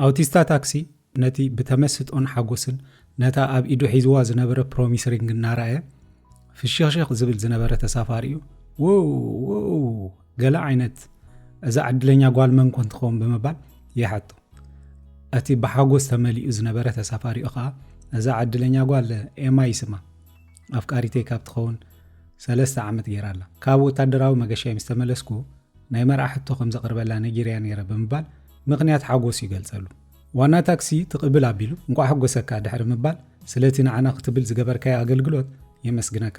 ኣውቲስታ ታክሲ ነቲ ብተመስጦን ሓጎስን ነታ ኣብ ኢዱ ሒዝዋ ዝነበረ ፕሮሚስ ሪንግ እናረኣየ ፍሽኽሽኽ ዝብል ዝነበረ ተሳፋሪኡ፣ "ውው፣ ውው፣ ገለ ዓይነት፣ እዛ ዕድለኛ ጓል መን ኮን ትኸውን?" ብምባል ይሓቶ። እቲ ብሓጎስ ተመሊኡ ዝነበረ ተሳፋሪኡ ኸኣ፣ "እዛ ዕድለኛ ጓል ኤማ ይስማ፣ ኣፍቃሪተይ ካብ ትኸውን ሰለስተ ዓመት ገይራ ኣላ። ካብ ወታደራዊ መገሻይ ምስ ተመለስኩ ናይ መርዓ ሕቶ ከም ዘቕርበላ ነጊረያ ነይረ" ብምባል ምኽንያት ሓጎስ ይገልጸሉ። ዋና ታክሲ ትቕብል ኣቢሉ፣ "እንቋዕ ሓጎሰካ" ድሕሪ ምባል፣ "ስለቲ ንዓና ክትብል ዝገበርካዮ ኣገልግሎት የመስግነካ።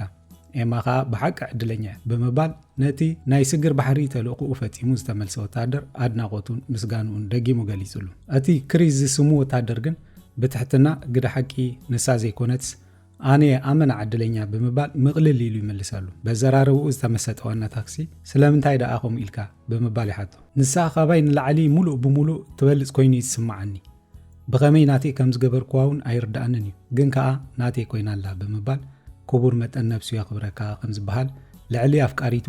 ኤማ ኸኣ ብሓቂ ዕድለኛ እያ" ብምባል ነቲ ናይ ስግር ባሕሪ ተልእኮኡ ፈጺሙ ዝተመልሰ ወታደር ኣድናቖቱን ምስጋንኡን ደጊሙ ገሊጹሉ። እቲ ክሪስ ዝስሙ ወታደር ግን ብትሕትና፣ "ግደ ሓቂ ንሳ ዘይኮነትስ ኣነ ኣመና ዕድለኛ" ብምባል ምቕልል ኢሉ ይመልሰሉ። በዘራረብኡ ዝተመሰጠ ዋና ታክሲ፣ "ስለምንታይ ደኣ ከምኡ ኢልካ?" ብምባል ይሓቶ። "ንሳ ካባይ ንላዕሊ ሙሉእ ብሙሉእ ትበልጽ ኮይኑ እዩ ዝስምዓኒ። ብኸመይ ናተይ ከም ዝገበርክዋ እውን ኣይርድኣንን እዩ፣ ግን ከኣ ናተይ ኮይና ኣላ" ብምባል፣ "ክቡር መጠን ነብሱ የኽብረካ" ከም ዝበሃል፣ ልዕሊ ኣፍቃሪቱ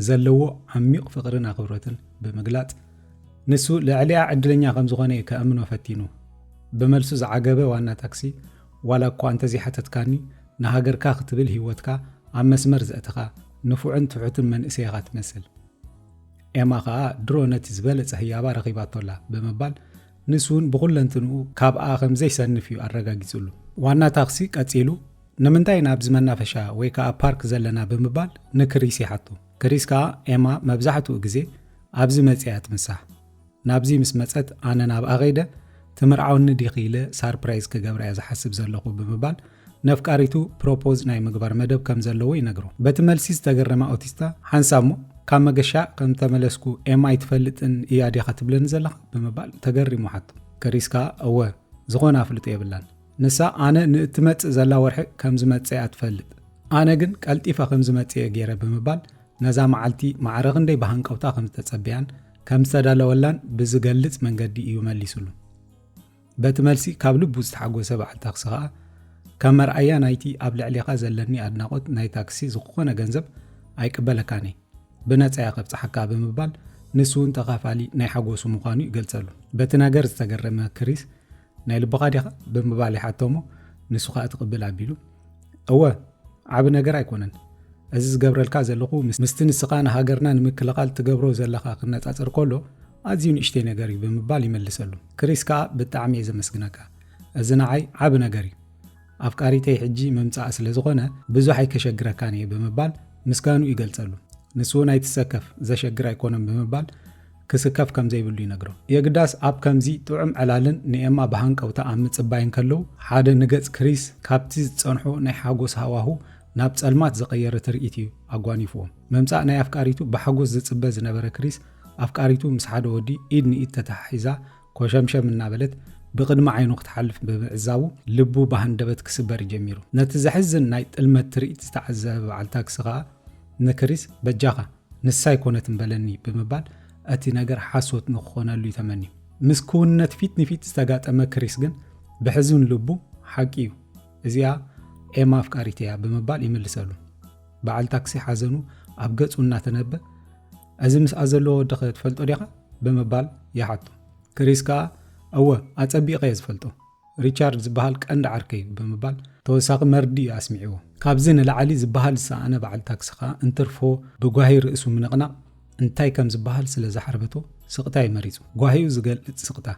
ዘለዎ ዓሚቕ ፍቕርን ኣኽብሮትን ብምግላጽ፣ ንሱ ልዕሊኣ ዕድለኛ ከም ዝኾነ እዩ ከእምኖ ፈቲኑ። ብመልሱ ዝዓገበ ዋና ታክሲ፣ "ዋላ እኳ እንተዘይሓተትካኒ፣ ንሃገርካ ክትብል ህይወትካ ኣብ መስመር ዘእተኻ ንፉዕን ትሑትን መንእሰይ ኢኻ ትመስል። ኤማ ኸኣ ድሮ ነቲ ዝበለጸ ህያባ ረኺባቶ ኣላ" ብምባል፣ ንሱ እውን ብኹለንትንኡ ካብኣ ከም ዘይሰንፍ እዩ ኣረጋጊጹሉ። ዋና ታክሲ ቀጺሉ፣ "ንምንታይ ናብዚ መናፈሻ ወይ ከኣ ፓርክ ዘለና?" ብምባል ንክሪስ ይሓቶ። ክሪስ ከኣ፣ "ኤማ መብዛሕትኡ ግዜ ኣብዚ መጺኣ እያ ትምሳሕ። ናብዚ ምስ መጸት ኣነ ናብኣ ኸይደ ትምርዓወኒ ዲኺ ኢለ ሳርፕራይዝ ክገብራ እየ ዝሓስብ ዘለኹ" ብምባል ነፍቃሪቱ ፕሮፖዝ ናይ ምግባር መደብ ከም ዘለዎ ይነግሮ። በቲ መልሲ ዝተገረመ ኣውቲስታ፣ "ሓንሳብ እሞ ካብ መገሻ ከም ተመለስኩ ኤማ ኣይትፈልጥን እያ ዲኻ ትብለኒ ዘለኻ?" ብምባል ተገሪሙ ሓቶ። ክሪስ ከኣ፣ "እወ፣ ዝኾነ ኣፍልጦ የብላን። ንሳ ኣነ ንእትመጽእ ዘላ ወርሒ ከም ዝመጽእ እያ ትፈልጥ። ኣነ ግን ቀልጢፈ ከም ዝመጽእ እየ ገይረ" ብምባል ነዛ መዓልቲ ማዕረ ክንደይ ብሃንቀውታ ከም ዝተጸበያን ከም ዝተዳለወላን ብዝገልጽ መንገዲ እዩ መሊሱሉ። በቲ መልሲ ካብ ልቡ ዝተሓጎሰ በዓል ታክሲ ኸኣ፣ ከም መርኣያ ናይቲ ኣብ ልዕሌኻ ዘለኒ ኣድናቖት ናይ ታክሲ ዝኾነ ገንዘብ ኣይቅበለካን እየ፣ ብነጻ እየ ከብጽሓካ ብምባል ንሱ እውን ተኻፋሊ ናይ ሓጎሱ ምዃኑ ይገልጸሉ። በቲ ነገር ዝተገረመ ክሪስ፣ "ናይ ልብኻ ዲኻ?" ብምባል ይሓቶ እሞ ንሱ ኸኣ ትቕብል ኣቢሉ፣ "እወ፣ ዓቢ ነገር ኣይኮነን። እዚ ዝገብረልካ ዘለኹ ምስ-፣ ምስቲ ንስኻ ንሃገርና ንምክልኻል ትገብሮ ዘለኻ ክነጻጸር ከሎ ኣዝዩ ንእሽተይ ነገር እዩ" ብምባል ይመልሰሉ። ክሪስ ከኣ፣ "ብጣዕሚ እየ ዘመስግነካ። እዚ ንዓይ ዓቢ ነገር እዩ። ኣፍቃሪተይ ሕጂ ምምጻኣ ስለ ዝኾነ ብዙሕ ኣይከሸግረካን እየ" ብምባል ምስጋንኡ ይገልጸሉ። ንሱ እውን "ኣይትሰከፍ፣ ዘሸግር ኣይኮነን" ብምባል ክስከፍ ከም ዘይብሉ ይነግሮ። የግዳስ ኣብ ከምዚ ጥዑም ዕላልን ንኤማ ብሃንቀውታ ኣብ ምጽባይን ከለዉ፣ ሓደ ንገጽ ክሪስ ካብቲ ዝጸንሖ ናይ ሓጎስ ሃዋሁ ናብ ጸልማት ዝቐየረ ትርኢት እዩ ኣጓኒፍዎም። ምምጻእ ናይ ኣፍቃሪቱ ብሓጎስ ዝጽበ ዝነበረ ክሪስ፣ ኣፍቃሪቱ ምስ ሓደ ወዲ ኢድ ንኢድ ተተሓሒዛ ኮሸምሸም እናበለት ብቕድሚ ዓይኑ ክትሓልፍ ብምዕዛቡ፣ ልቡ ብሃንደበት ክስበር ጀሚሩ። ነቲ ዘሕዝን ናይ ጥልመት ትርኢት ዝተዓዘበ በዓል ታክሲ ኸኣ ንክሪስ፣ "በጃኻ፣ ንሳ ኣይኮነትን በለኒ" ብምባል እቲ ነገር ሓሶት ንክኾነሉ እዩ ተመንዩ። ምስ ክውንነት ፊት ንፊት ዝተጋጠመ ክሪስ ግን ብሕዙን ልቡ፣ "ሓቂ እዩ፣ እዚኣ ኤማ ኣፍቃሪተይ እያ" ብምባል ይምልሰሉ። በዓል ታክሲ ሓዘኑ ኣብ ገጹ እናተነበ፣ "እዚ ምስኣ ዘለዎ ወዲ ኸ ትፈልጦ ዲኻ?" ብምባል ይሓቶ። ክሪስ ከኣ፣ "እወ፣ ኣጸቢቐ እየ ዝፈልጦ። ሪቻርድ ዝበሃል ቀንዲ ዓርከይ" እዩ ብምባል ተወሳኺ መርድእ ኣስሚዕዎ። ካብዚ ንላዕሊ ዝበሃል ዝሰኣነ በዓል ታክሲ ከኣ እንትርፎ ብጓሂ ርእሱ ምንቕናቕ እንታይ ከም ዝበሃል ስለ ዘሓርበቶ ስቕታ እዩ መሪጹ። ጓሂኡ ዝገልጽ ስቕታ።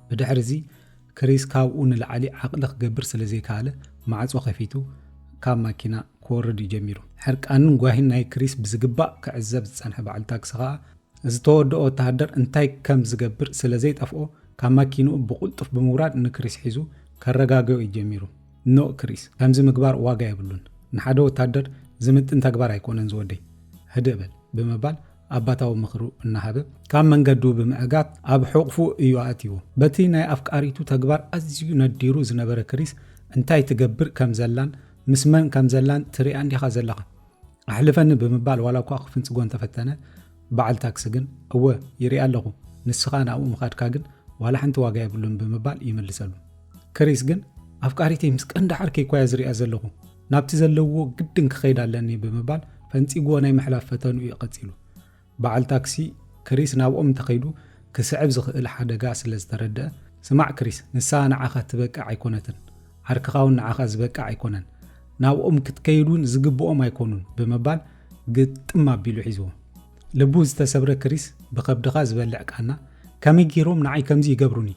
ብድሕሪ እዚ ክሪስ ካብኡ ንላዕሊ ዓቕሊ ክገብር ስለ ዘይከኣለ ማዕጾ ከፊቱ ካብ ማኪና ክወርድ እዩ ጀሚሩ። ሕርቃንን ጓሂን ናይ ክሪስ ብዝግባእ ክዕዘብ ዝጸንሐ በዓል ታክሲ ከኣ ዝተወደኦ ወተሃደር እንታይ ከም ዝገብር ስለ ዘይጠፍኦ፣ ካብ ማኪንኡ ብቕልጡፍ ብምውራድ ንክሪስ ሒዙ ከረጋግኦ እዩ ጀሚሩ። "ኖእ ክሪስ፣ ከምዚ ምግባር ዋጋ የብሉን። ንሓደ ወታደር ዝምጥን ተግባር ኣይኮነን ዝወደይ። ህድእ በል" ብምባል ኣባታዊ ምኽሩ እናሃበ፣ ካብ መንገዱ ብምዕጋት ኣብ ሕቑፉ እዩ ኣእትይዎ። በቲ ናይ ኣፍቃሪቱ ተግባር ኣዝዩ ነዲሩ ዝነበረ ክሪስ፣ እንታይ ትገብር ከም ዘላን ምስ መን ከም ዘላን ትሪኣ እንዲኻ ዘለኻ? ኣሕልፈኒ ብምባል ዋላ እኳ ክፍንጽጎ እንተፈተነ፣ በዓል ታክሲ ግን፣ "እወ፣ ይሪኣ ኣለኹ፣ ንስኻ ናብኡ ምኻድካ ግን ዋላ ሓንቲ ዋጋ የብሉን" ብምባል ይምልሰሉ። ክሪስ ግን፣ "ኣፍቃሪተይ ምስ ቀንዲ ዓርከይ እኳ እየ ዝሪኣ ዘለኹ፣ ናብቲ ዘለዎ ግድን ክኸይድ ኣለኒ" ብምባል ፈንጺግዎ ናይ ምሕላፍ ፈተንኡ እዩ ቀጺሉ። በዓል ታክሲ ክሪስ ናብኦም እንተኸይዱ ክስዕብ ዝኽእል ሓደጋ ስለ ዝተረድአ፣ "ስማዕ ክሪስ፣ ንሳ ንዓኻ ትበቅዕ ኣይኮነትን፣ ዓርክኻ እውን ንዓኻ ዝበቅዕ ኣይኮነን፣ ናብኦም ክትከይድ እውን ዝግብኦም ኣይኮኑን" ብምባል ግጥም ኣቢሉ ሒዝዎ። ልቡ ዝተሰብረ ክሪስ ብኸብድኻ ዝበልዕ ቃና፣ "ከመይ ገይሮም ንዓይ ከምዚ ይገብሩኒ?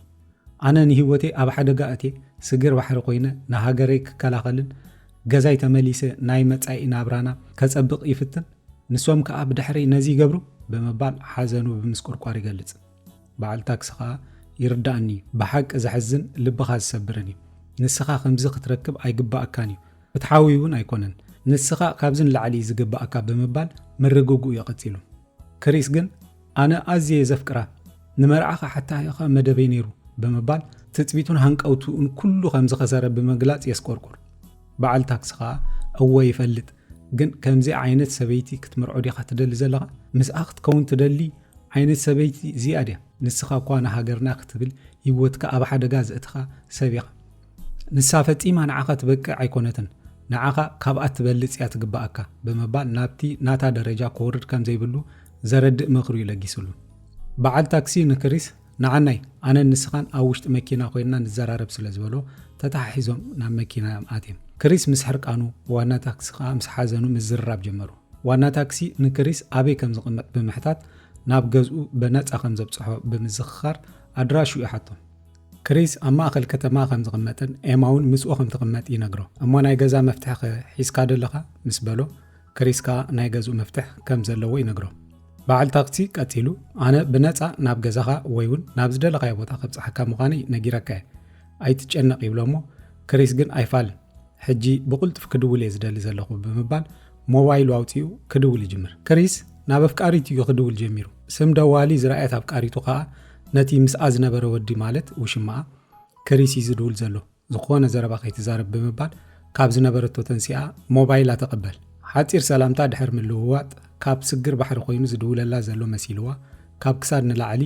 ኣነ ንህይወተይ ኣብ ሓደጋ እትየ፣ ስግር ባሕሪ ኮይነ ንሃገረይ ክከላኸልን ገዛይ ተመሊሰ ናይ መጻኢ ናብራና ከጸብቕ ይፍትን፣ ንሶም ከኣ ብድሕረይ ነዚ ይገብሩ?" ብምባል ሓዘኑ ብምስቁርቋር ይገልጽ። በዓል ታክሲ ከኣ፣ "ይርዳእኒ እዩ፣ ብሓቂ ዘሕዝን ልብኻ ዝሰብርን እዩ። ንስኻ ከምዚ ክትረክብ ኣይግባኣካን እዩ፣ ፍትሓዊ እውን ኣይኮነን። ንስኻ ካብዚ ንላዕሊ እዩ ዝግባኣካ" ብምባል ምርግግኡ እዩ ቀጺሉ። ክሪስ ግን፣ "ኣነ ኣዝየ ዘፍቅራ፣ ንመርዓ ክሓታ ኢኻ መደበይ ነይሩ" ብምባል ትጽቢቱን ሃንቀውትኡን ኩሉ ከም ዝኸሰረ ብምግላጽ የስቆርቁር። በዓል ታክሲ ከኣ፣ "እወ ይፈልጥ፣ ግን ከምዚ ዓይነት ሰበይቲ ክትምርዖ ዲኻ ትደሊ ዘለኻ? ምስኣ ክትከውን ትደሊ ዓይነት ሰበይቲ እዚኣ ድያ? ንስኻ እኳ ንሃገርና ክትብል ህይወትካ ኣብ ሓደጋ ዘእትኻ ሰብ ኢኻ። ንሳ ፈጺማ ንዓኻ ትበቅዕ ኣይኮነትን፣ ንዓኻ ካብኣ ትበልጽ እያ ትግባኣካ" ብምባል ናብቲ ናታ ደረጃ ክወርድ ከም ዘይብሉ ዘረድእ ምኽሪ እዩ ለጊስሉ። በዓል ታክሲ ንክሪስ፣ "ንዓናይ፣ ኣነን ንስኻን ኣብ ውሽጢ መኪና ኮይንና ንዘራረብ" ስለ ዝበሎ፣ ተተሓሒዞም ናብ መኪና እዮም ኣትዮም። ክሪስ ምስ ሕርቃኑ፣ ዋና ታክሲ ከኣ ምስ ሓዘኑ ምዝርራብ ጀመሩ። ዋና ታክሲ ንክሪስ ኣበይ ከም ዝቕመጥ ብምሕታት፣ ናብ ገዝኡ ብነጻ ከም ዘብጽሖ ብምዝኽኻር፣ ኣድራሽኡ ይሓቶ። ክሪስ ኣብ ማእከል ከተማ ከም ዝቕመጥን ኤማ እውን ምስኡ ከም ትቕመጥ ይነግሮ። "እሞ ናይ ገዛ መፍትሕኸ ሒዝካ ደለኻ?" ምስ በሎ፣ ክሪስ ከኣ ናይ ገዝኡ መፍትሕ ከም ዘለዎ ይነግሮ። በዓል ታክሲ ቀጺሉ፣ "ኣነ ብነጻ ናብ ገዛኻ ወይ እውን ናብ ዝደለኻዮ ቦታ ከብጽሓካ ምዃነይ ነጊረካ እየ፣ ኣይትጨነቕ" ይብሎ እሞ፣ ክሪስ ግን ኣይፋልን። ሕጂ ብቕልጡፍ ክድውል እየ ዝደሊ ዘለኹ ብምባል ሞባይሉ ኣውጺኡ ክድውል ይጅምር። ክሪስ ናብ ኣፍቃሪቱ እዩ ክድውል ጀሚሩ። ስም ደዋሊ ዝረኣየት ኣፍቃሪቱ ከኣ ነቲ ምስኣ ዝነበረ ወዲ ማለት ውሽማኣ ክሪስ እዩ ዝድውል ዘሎ፣ ዝኾነ ዘረባ ከይትዛረብ ብምባል ካብ ዝነበረቶ ተንሲኣ ሞባይላ ተቐበል። ሓጺር ሰላምታ ድሕር ምልውዋጥ ካብ ስግር ባሕሪ ኮይኑ ዝድውለላ ዘሎ መሲልዋ ካብ ክሳድ ንላዕሊ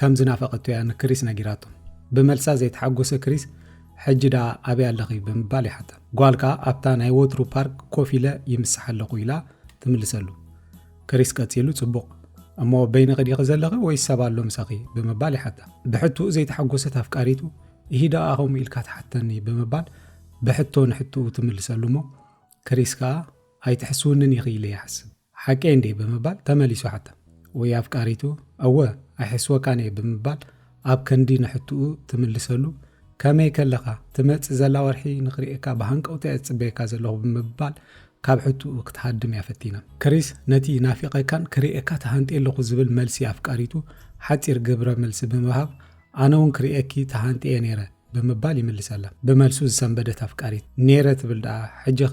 ከም ዝናፈቐቶ እያ ንክሪስ ነጊራቶ። ብመልሳ ዘይተሓጎሰ ክሪስ፣ "ሕጂ ደኣ ኣበይ ኣለኺ?" ብምባል ይሓታ። ጓል ከኣ ኣብታ ናይ ወትሩ ፓርክ ኮፍ ኢለ ይምስሕ ኣለኹ ኢላ ትምልሰሉ። ክሪስ ቀጺሉ፣ "ጽቡቕ፣ እሞ በይንኺ ዲኺ ዘለኺ ወይስ ሰብ ኣሎ ምሳኺ?" ብምባል ይሓታ። ብሕትኡ ዘይተሓጎሰት ኣፍቃሪቱ፣ "እሂ ደኣ ከምኡ ኢልካ ትሓተኒ?" ብምባል ብሕቶ ንሕትኡ ትምልሰሉ እሞ፣ ክሪስ ከኣ፣ "ኣይትሕስውንን ኢኺ ኢለ ይሓስብ። ሓቀይ እንዴ?" ብምባል ተመሊሱ ሓታ። ወይ ኣፍቃሪቱ፣ "እወ፣ ኣይሕስወካን እየ" ብምባል ኣብ ክንዲ ንሕትኡ ትምልሰሉ፣ "ከመይ ከለኻ? ትመጽእ ዘላ ወርሒ ንኽርእየካ ብሃንቀውታ እየ ዝጽበየካ ዘለኹ" ብምባል ካብ ሕትኡ ክትሃድም እያ ፈቲና። ክሪስ ነቲ "ናፊቐካን ክርእየካ ተሃንጥየ ኣለኹ" ዝብል መልሲ ኣፍቃሪቱ ሓጺር ግብረ መልሲ ብምሃብ፣ "ኣነ እውን ክርእየኪ ተሃንጥየ ነይረ" ብምባል ይምልሰላ። ብመልሱ ዝሰንበደት ኣፍቃሪት፣ "ኔረ ትብል ደኣ፣ ሕጂኸ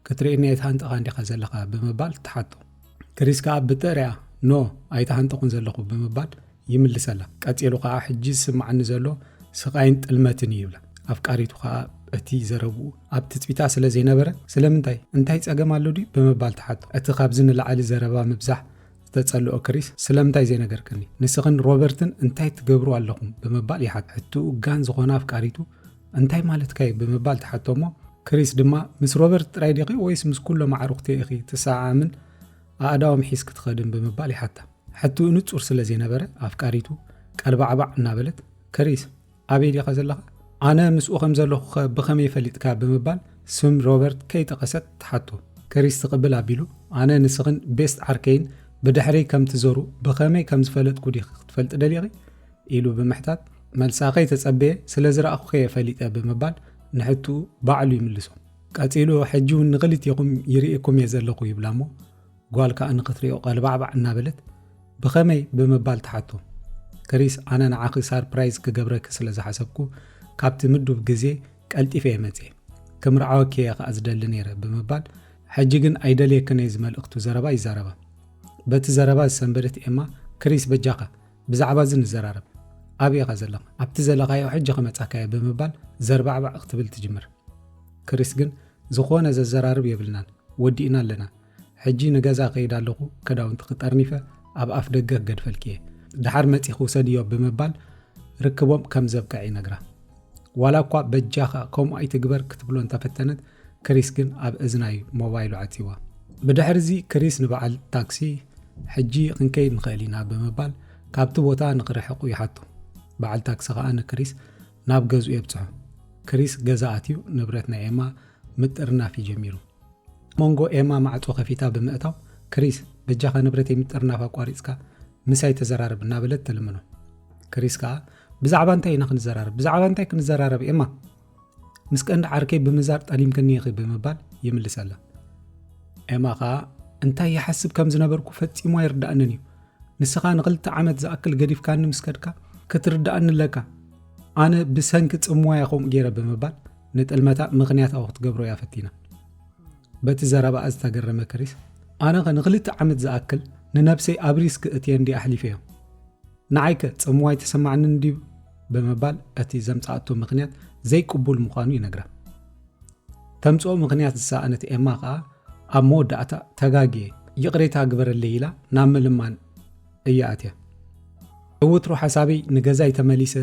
ክትርእየኒ ኣይተሃንጠኻን ዲኻ ዘለኻ?" ብምባል ትሓቶ። ክሪስ ከኣ ብጥሪኣ፣ "ኖ፣ ኣይተሃንጠኹን ዘለኹ" ብምባል ይምልሰላ። ቀጺሉ ከኣ፣ "ሕጂ ዝስምዓኒ ዘሎ ስቓይን ጥልመትን እዩ" ይብላ። ኣፍቃሪቱ ከኣ እቲ ዘረብኡ ኣብ ትጽቢታ ስለ ዘይነበረ፣ "ስለምንታይ? እንታይ ጸገም ኣሎ ድዩ?" ብምባል ትሓቶ። እቲ ካብዚ ንላዕሊ ዘረባ ምብዛሕ ዝተጸልኦ ክሪስ፣ "ስለምንታይ ዘይነገርክኒ? ንስኽን ሮበርትን እንታይ ትገብሩ ኣለኹም?" ብምባል ይሓቶ። ሕትኡ ጋን ዝኾነ ኣፍቃሪቱ፣ "እንታይ ማለትካ እዩ?" ብምባል ትሓቶ እሞ፣ ክሪስ ድማ፣ "ምስ ሮበርት ጥራይ ዲኺ ወይስ ምስ ኩሎም ኣዕሩኽቲ ኢኺ ትሰዓዓምን ኣእዳዎም ሒዝኪ ትኸድን?" ብምባል ይሓታ። ሕትኡ ንጹር ስለ ዘይነበረ፣ ኣፍቃሪቱ ቀልባዕባዕ እናበለት፣ "ክሪስ፣ ኣበይ ዲኻ ዘለኻ? ኣነ ምስኡ ከም ዘለኹኸ ብኸመይ ፈሊጥካ?" ብምባል ስም ሮበርት ከይጠቐሰት ትሓቶ። ክሪስ ትቕብል ኣቢሉ፣ "ኣነ ንስኽን ቤስት ዓርከይን ብድሕረይ ከም ትዞሩ ብኸመይ ከም ዝፈለጥኩ ዲኺ ክትፈልጢ ደሊኺ?" ኢሉ ብምሕታት፣ መልሳ ከይተጸበየ፣ "ስለ ዝረኣኹኺ እየ ፈሊጠ" ብምባል ንሕትኡ ባዕሉ ይምልሶ። ቀጺሉ፣ "ሕጂ እውን ንኽልቲኹም ይርእየኩም እየ ዘለኹ" ይብላ እሞ፣ ጓል ከኣ ንኽትሪኦ ቀልባዕባዕ እናበለት፣ "ብኸመይ?" ብምባል ትሓቶ። ክሪስ፣ "ኣነ ንዓኺ ሳርፕራይዝ ክገብረኪ ስለ ዝሓሰብኩ፣ ካብቲ ምዱብ ግዜ ቀልጢፈ እየ መጽየ። ክምርዓወኪ እየ ከኣ ዝደሊ ነይረ" ብምባል፣ "ሕጂ ግን ኣይደልየክን እየ" ዝመልእኽቱ ዘረባ ይዛረባ። በቲ ዘረባ ዝሰንበደት ኤማ፣ "ክሪስ፣ በጃኻ፣ ብዛዕባ እዚ ንዘራረብ። ኣበይ ኢኻ ዘለኻ? ኣብቲ ዘለኻዮ ሕጂ ክመጻካ እየ" ብምባል ዘርባዕባዕ ክትብል ትጅምር። ክሪስ ግን፣ "ዝኾነ ዘዘራርብ የብልናን፣ ወዲእና ኣለና። ሕጂ ንገዛ ከይድ ኣለኹ፣ ክዳውንቲ ክጠርኒፈ ኣብ ኣፍ ደገ ክገድፈልኪ እየ። ደሓር መጺኺ ውሰድዮ" ብምባል ርክቦም ከም ዘብቅዕ ይነግራ። ዋላ እኳ "በጃኻ ከምኡ ኣይትግበር" ክትብሎ እንተፈተነት፣ ክሪስ ግን ኣብ እዝና እዩ ሞባይሉ ዓጺዋ። ብድሕሪ እዚ ክሪስ ንበዓል ታክሲ፣ "ሕጂ ክንከይድ ንኽእል ኢና" ብምባል ካብቲ ቦታ ንኽርሕቑ ይሓቶ። በዓል ታክሲ ከኣ ንክሪስ፣ ናብ ገዝኡ የብጽሖ። ክሪስ ገዛ ኣትዩ ንብረት ናይ ኤማ ምጥርናፍ እዩ ጀሚሩ። መንጎ ኤማ ማዕጾ ከፊታ ብምእታው፣ ክሪስ፣ በጃኻ ንብረተይ ምጥርናፍ ኣቋሪጽካ ምሳይ ተዘራረብ እናበለት ትልምኖ። ክሪስ ከኣ፣ ብዛዕባ እንታይ ኢና ክንዘራረብ? ብዛዕባ እንታይ ክንዘራረብ ኤማ? ምስ ቀንዲ ዓርከይ ብምዛር ጠሊምክኒ ኢኺ ብምባል ይምልሰላ። ኤማ ከኣ፣ እንታይ ይሓስብ ከም ዝነበርኩ ፈጺሙ ኣይርዳእንን እዩ። ንስኻ ንኽልተ ዓመት ዝኣክል ገዲፍካኒ ምስ ከድካ ክትርዳእኒ ኣለካ። ኣነ ብሰንኪ ጽምዋያ ከምኡ ገይረ ብምባል ንጥልመታ ምኽንያታዊ ክትገብሮ እያ ፈቲና። በቲ ዘረባኣ ዝተገረመ ክሪስ፣ ኣነኸ ንኽልተ ዓመት ዝኣክል ንነብሰይ ኣብ ሪስክ እትየ እንዲ ኣሕሊፈዮ። ንዓይከ ጽምዋ ኣይተሰማዕንን ድዩ? ብምባል እቲ ዘምጻኣቶ ምኽንያት ዘይቅቡል ምዃኑ ይነግራ። ተምጽኦ ምኽንያት ዝሰኣነት ኤማ ከኣ ኣብ መወዳእታ ተጋግየ፣ ይቕሬታ ግበረለይ ኢላ ናብ ምልማን እያ ኣትያ። ወትሩ ሓሳበይ ንገዛይ ተመሊሰ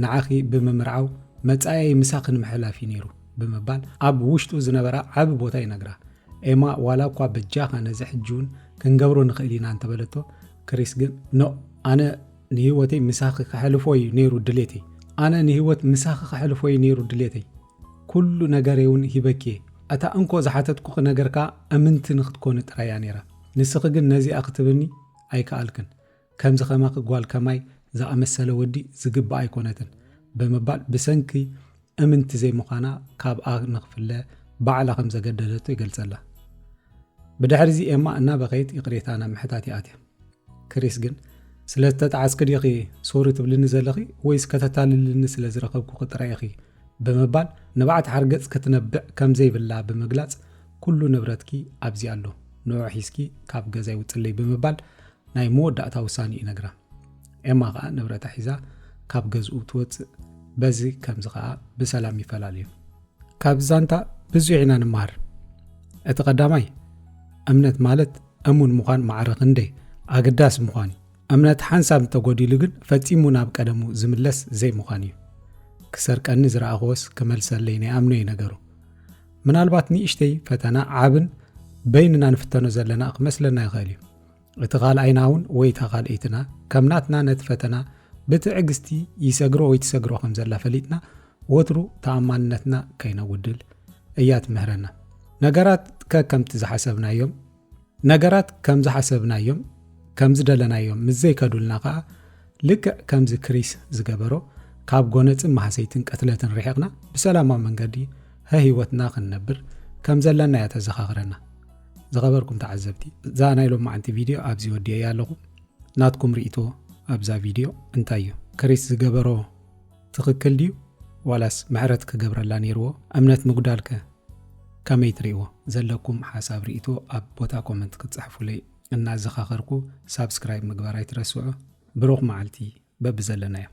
ንዓኺ ብምምርዓው መጻኢየይ ምሳኺ ንምሕላፍ እዩ ነይሩ ብምባል ኣብ ውሽጡ ዝነበራ ዓቢ ቦታ ይነግራ። ኤማ ዋላ እኳ በጃኻ ነዚ ሕጂ እውን ክንገብሮ ንኽእል ኢና እንተበለቶ፣ ክሪስ ግን ኖእ፣ ኣነ ንህይወተይ ምሳኺ ከሕልፎ እዩ ነይሩ ድሌተይ። ኣነ ንህይወት ምሳኺ ከሕልፎ እዩ ነይሩ ድሌተይ። ኩሉ ነገረይ እውን ሂበኪ እየ። እታ እንኮ ዝሓተትኩኺ ነገር ከኣ እምንቲ ንኽትኮኒ ጥራይ እያ ነይራ። ንስኺ ግን ነዚኣ ክትብኒ ኣይከኣልክን። ከምዚ ከማኺ ጓል ከማይ ዝኣመሰለ ወዲ ዝግብኣ ኣይኮነትን ብምባል ብሰንኪ እምንቲ ዘይምዃና ካብኣ ንኽፍለ ባዕላ ከም ዘገደደቶ ይገልጸላ። ብድሕሪዚ ኤማ እናበኸየት ይቕሬታ ናብ ምሕታት ይኣትያ። ክሪስ ግን፣ ስለ ዝተጣዓስኪ ዲኺ ሶሪ ትብልኒ ዘለኺ ወይስ ከተታልልኒ ስለ ዝረኸብኩኺ ጥራይ ኢኺ? ብምባል ንብዓት ሓርገጽ ክትነብዕ ከም ዘይብላ ብምግላጽ ኩሉ ንብረትኪ ኣብዚ ኣሎ፣ ንዑ ሒዝኪ ካብ ገዛይ ውጽለይ ብምባል ናይ መወዳእታ ውሳኔ ይነግራ። ኤማ ኸኣ ንብረታ ሒዛ ካብ ገዝኡ ትወጽእ። በዚ ከምዚ ኸኣ ብሰላም ይፈላለዩ። ካብ ዛንታ ብዙሕ ኢና ንመሃር። እቲ ቀዳማይ፣ እምነት ማለት እሙን ምዃን ማዕረ ክንደይ ኣገዳሲ ምዃን እዩ። እምነት ሓንሳብ እንተጎዲሉ ግን ፈጺሙ ናብ ቀደሙ ዝምለስ ዘይምዃን እዩ። ክሰርቀኒ ዝረኣኽዎስ ክመልሰለይ ናይ ኣምኖ እዩ ነገሩ። ምናልባት ንእሽተይ ፈተና ዓብን በይንና ንፍተኖ ዘለና ክመስለና ይኽእል እዩ። እቲ ካልኣይና እውን ወይ እታ ካልኣይትና ከም ናትና ነቲ ፈተና ብትዕግስቲ ይሰግሮ ወይ ትሰግሮ ከም ዘላ ፈሊጥና ወትሩ ተኣማንነትና ከይነጉድል እያ ትምህረና። ነገራት ከከምቲ ዝሓሰብናዮም ነገራት ከም ዝሓሰብናዮም ከም ዝደለናዮም ምስ ዘይከዱልና ከኣ ልክዕ ከምዚ ክሪስ ዝገበሮ ካብ ጎነጽን ማህሰይትን ቅትለትን ርሒቕና ብሰላማዊ መንገዲ ህይወትና ክንነብር ከም ዘለና እያ ተዘኻኽረና። ዝኸበርኩም ተዓዘብቲ፣ እዛ ናይ ሎማዓንቲ ቪድዮ ኣብዚ ወዲኤያ ኣለኹ። ናትኩም ርእይቶ ኣብዛ ቪድዮ እንታይ እዩ? ክሪስ ዝገበሮ ትኽክል ድዩ? ዋላስ ምሕረት ክገብረላ ነይርዎ? እምነት ምጉዳልከ ከመይ ትርእይዎ? ዘለኩም ሓሳብ ርእይቶ ኣብ ቦታ ኮመንት ክትጽሕፉለይ እናዘኻኸርኩ ሳብስክራይብ ምግባር ኣይትረስዑ። ብሩኽ መዓልቲ በብዘለናዮ።